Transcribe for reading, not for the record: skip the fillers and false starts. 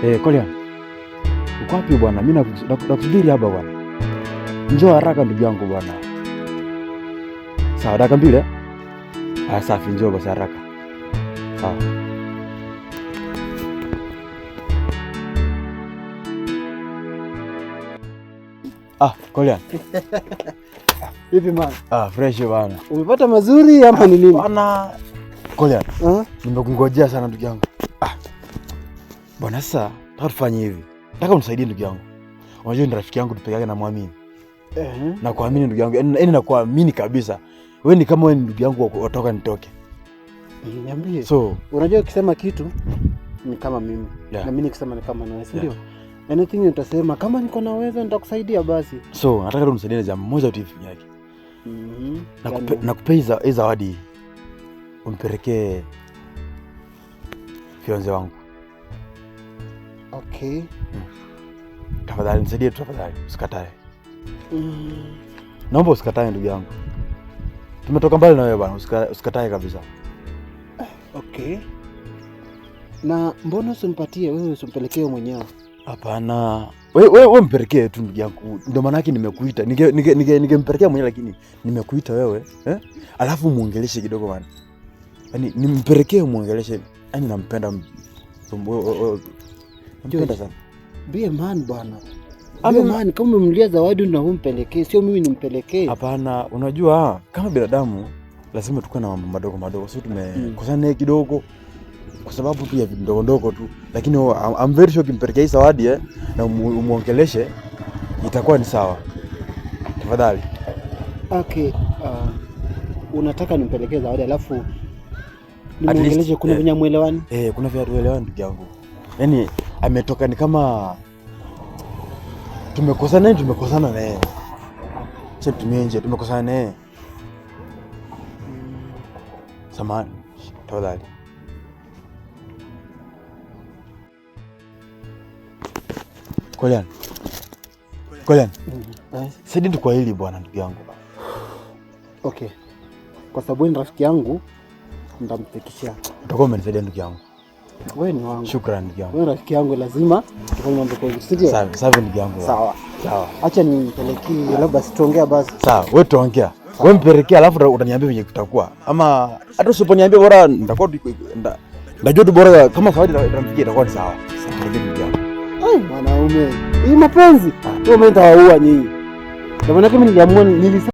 Eh, Kolian. Uko wapi bwana? Mimi nakusubiri hapa bwana. Njoo haraka ndugu yangu bwana. Sawa, dakika 2 eh? Ah, safi, njoo basi haraka. Sawa. Ah, Kolian. Vipi man? Ah, fresh bwana. Umepata mazuri ama ni nini? Bwana Kolian. Nimekungojea sana ndugu yangu. Ah. Bwana sasa, nataka tufanye hivi. Nataka unisaidie ndugu yangu. Unajua ni rafiki yangu peke yake namwamini. Nakuamini ndugu yangu. Yaani nakuamini kabisa. Wewe ni kama wewe ni ndugu yangu watoka nitoke. Niambie. So, unajua ukisema kitu ni kama mimi. Yeah. Na mimi nikisema ni kama nawe, si ndio? Yeah. Anything utasema kama niko naweza nitakusaidia basi. So, nataka tu unisaidie na jambo moja tu hivi yake. Nakupe hii zawadi. Umpelekee fiance wangu. Okay. Tafadhali nisaidie tu tafadhali, usikatae. Naomba usikatae ndugu yangu. Tumetoka mbali na wewe bwana, usikatae kabisa. Okay. Na mbona usimpatie wewe, usimpelekee mwenyewe? Hapana. Wewe mpelekee tu ndugu yangu. Ndio maana yake nimekuita. Ningempelekea mwenyewe lakini nimekuita wewe, eh? Alafu muongeleshe kidogo bwana. Yaani nimpelekee muongeleshe. Yaani nampenda nampenda sana. Be a man bwana. Be a man, kama umemlia zawadi na humpelekee, sio mimi nimpelekee. Hapana, unajua kama binadamu lazima tukue na mambo madogo madogo. Sio tumekosana naye kidogo kwa sababu tu ya vitu ndogo ndogo tu. Lakini I'm very sure ukimpelekea hii zawadi na umuongeleshe itakuwa ni sawa. Tafadhali. Okay, unataka nimpelekee zawadi alafu nimuongeleshe, kuna venye muelewani? Kuna vya tuelewani ndugu yangu. Yaani ametoka ni kama tumekosana naye. Sasa tumie nje tumekosana naye. Samahani, tafadhali. Kolian. Kolian. Sasa tu kwa hili bwana ndugu yangu. Okay. Kwa sababu ni rafiki yangu nitamfikishia. Utakuwa umenisaidia ndugu yangu. Wewe ni wangu. Shukrani ndugu yangu. Wewe rafiki yangu lazima tufanye mambo kwa uzuri, si ndio? Sawa, sawa ndugu yangu. Sawa. Sawa. Acha nimpelekee, labda sitaongea basi. Sawa, wewe tuongea. Wewe mpelekee alafu utaniambia venye kutakuwa. Ama hata usiponiambia bora nitakuwa najua tu bora kama zawadi itamfikia itakuwa ni sawa. Mpelekee ndugu yangu. Ai mwanaume, hii mapenzi. Wewe mimi nitawaua nyinyi. Ndio maana mimi niliamua nilisema